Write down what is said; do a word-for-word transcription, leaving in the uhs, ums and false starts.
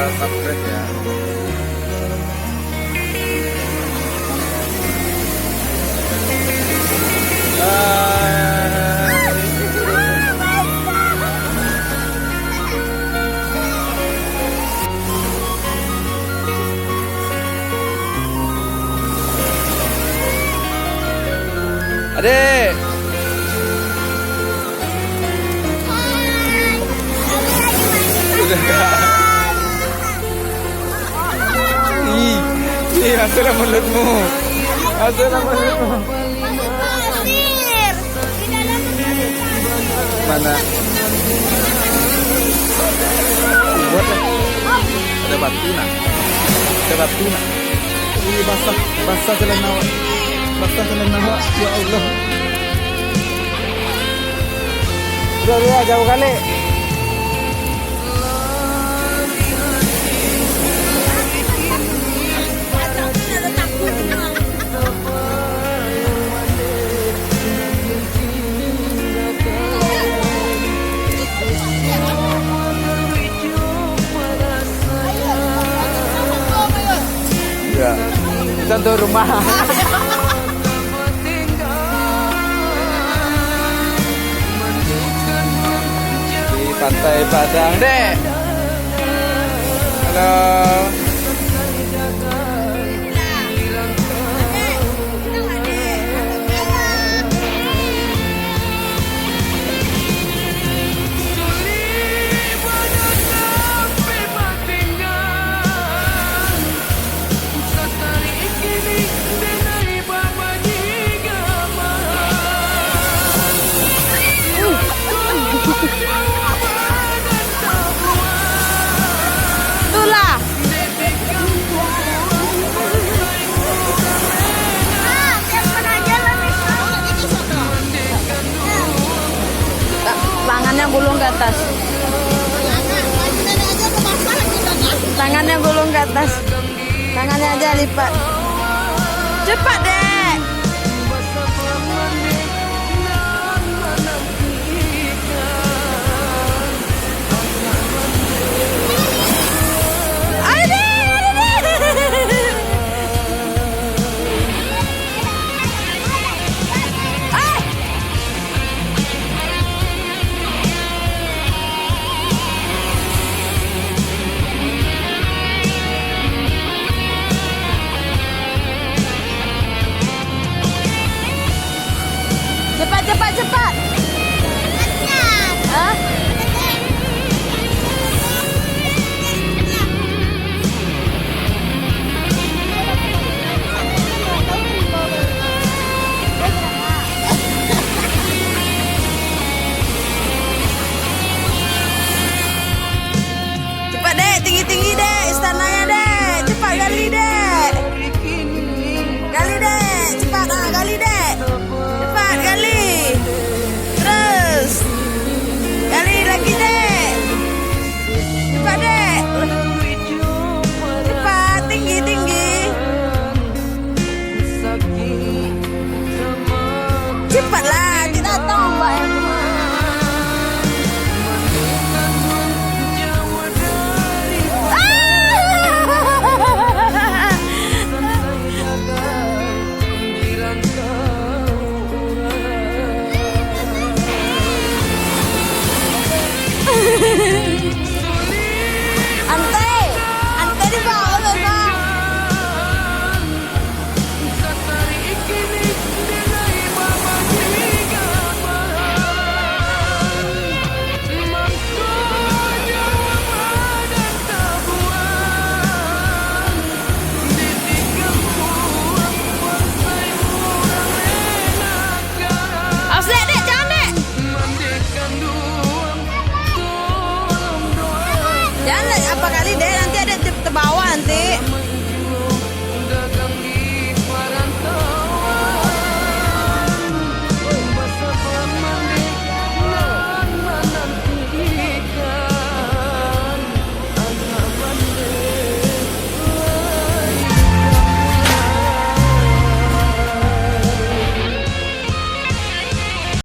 Subscribe ya. Bye. Adek. Udah, Kak. Ih, ih, asal lah mulutmu. Asal lah mulutmu. Masuk pasir. Di dalam tu masuk pasir. Mana? Buat lah. Ada batu nak. Ada batu nak. Ih, basah, basah celana awak. Basah celana awak. Ya Allah. Udah, udah, jauh kali. Ya. Contoh rumah. Di Pantai Padang, dek. Halo. Tulah. Tangannya gulung ke atas. Tangannya gulung ke atas. Tangannya aja lipat. Cepat, Dek.